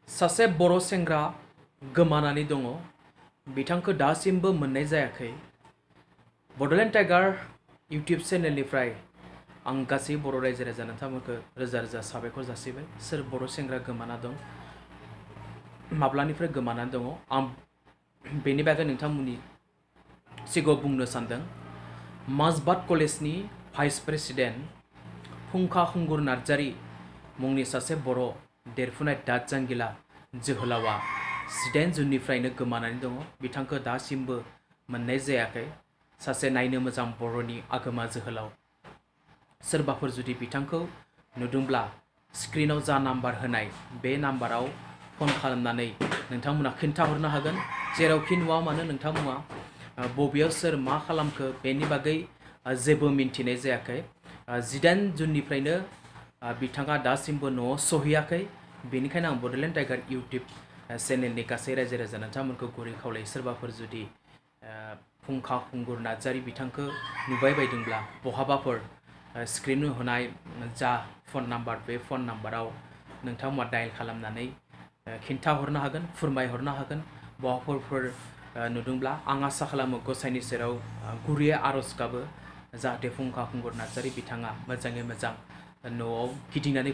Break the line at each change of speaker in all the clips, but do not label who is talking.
सासे बर' सेंग्रा गोमानानै दङ बिथांखौ दासिमबो मोननाय जायाखै। बड'लेण्ड टाइगार इउटिउब चेनेलनिफ्राय आं गासै बर' रायजो राजा नोंथांमोनखौ रोजा रोजा साबायखर जासिबाय। सोर बर' सेंग्रा गोमाना दं, माब्लानिफ्राय गोमानानै दङ, आं बेनि बागै नोंथांमोननि सिगाङाव बुंनो सानदों। माजबात कलेजनि भाइस प्रेसिडेन्ट फुंखा खुंगुर नार्जारी मुंनि सासे बर' देरफुनाय दाद जांगिला जोहोलावा 18 जुननिफ्रायनो गोमानानै दङ। बिथांखौ दासिमबो मोननाय जायाखै। सासे नायनो मोजां बर'नि आगोमा जोहोलाव। सोरबाफोर जुदि बिथांखौ नुदोंब्ला स्क्रिनाव जा नाम्बार होनाय बे नाम्बाराव फन खालामनानै नोंथांमोना खिन्थाहरनो हागोन। जेरावखि नुवा मानो नोंथांमोना बबेयाव सोर मा खालामखो बेनि बागै जेबो मिन्थिनाय जायाखै। 18 जुननिफ्रायनो बिथाङा दासिमबो न'आव सहैयाखै। बेनिखायनो आं बड'लेण्ड टाइगार इउटिउब चेनेलनि गासै रायजो राजा नोंथांमोनखौ गुरै खावलायो, सोरबाफोर जुदि फुंखा खुंगुर नार्जारी बिथांखौ नुबाय बायदोंब्ला बहाबाफोर स्क्रिनाव होनाय जा फन नाम्बार बे फन नाम्बाराव नोंथांमोना डायल खालामनानै खिन्थाहरनो हागोन, फोरमायहरनो हागोन। बहाफोर नुदोंब्ला आं आसा खालामो गसाइनि सेराव गुरैयै आर'ज गाबो जाहाथे फुंखा खुंगुर नार्जारी बिथाङा मोजाङै मोजां न'आव गिदिंनानै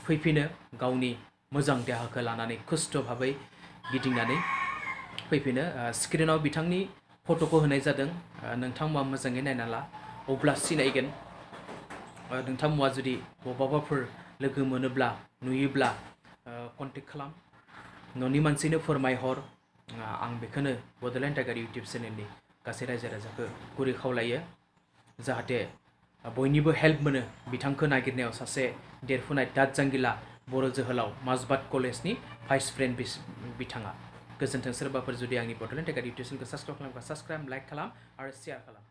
फैफिनो गावनि मोजां देहाखौ लानानै खुस्थ' भाबै गिदिंनानै फैफिनो। स्क्रिनाव बिथांनि फट'खौ होनाय जादों। नोंथांमोना मोजाङै नायना ला, अब्ला सिनायगोन। नोंथांमोना जुदि बबावबाफोर लोगो मोनोब्ला नुयोब्ला कन्टेक्ट खालाम, न'नि मानसिनो फोरमायहर। आं बेखौनो बड'लेण्ड टाइगार इउटिउब चेनेलनि गासै रायजो राजाखौ गुरै खावलायो जाहाथे बयनिबो हेल्प मोनो। बिथांखौ नागिरनायाव सासे देरफुनाय दाद जांगिला बर' जोहोलाव माजबात कलेजनि भाइस प्रेसिडेन्ट बिथाङा। गोजोन्थों। सोरबाफोर जुदि आंनि बड'लेण्ड टाइगार इउटिउब चेनेलखौ साबस्क्राइब खालामोब्ला साबस्क्राइब, लाइक खालाम आरो शेयार खालाम।